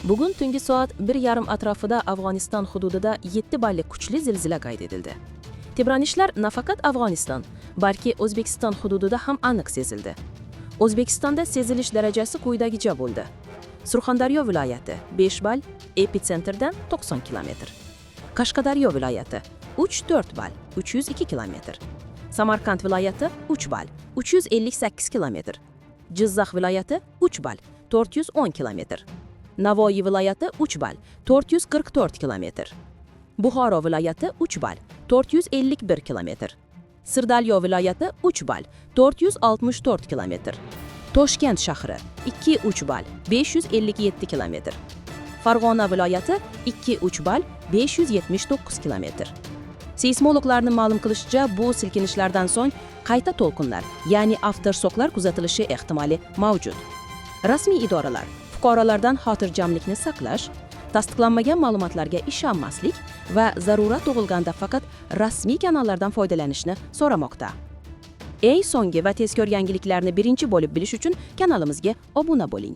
Bugun tungi soat 1:30 atrofida Afg'oniston hududida 7 balli kuchli zilzila qayd etildi. Tebranishlar nafaqat Afg'oniston, balki O'zbekiston hududida ham aniq sezildi. O'zbekistonda sezilish darajasi quyidagicha bo'ldi. Surxondaryo viloyati 5 ball, epitsentrdan 90 km. Qashqadaryo viloyati 3-4 ball, 302 km. Samarqand viloyati 3 ball, 358 km. Jizzax viloyati 3 ball, 410 km. Navoiy viloyati 3 ball, 444 km. Buxoro viloyati 3 ball, 451 km. Sirdaryo viloyati 3 ball, 464 km. Toshkent shahri 2-3 ball, 557 km. Farg'ona viloyati 2-3 ball, 579 km. Seysmologlarning ma'lum qilishicha, bu silkinishlardan so'ng qayta to'lqinlar, ya'ni aftershoklar kuzatilishi ehtimoli mavjud. Rasmiy idoralar fuqarolardan xotirjamlikni saqlash, tasdiqlanmagan ma'lumotlarga ishonmaslik va zarurat tug'ilganda faqat rasmiy kanallardan foydalanishni so'ramoqda. Eng so'nggi va tezkor yangiliklarni birinchi bo'lib bilish uchun kanalimizga obuna bo'ling.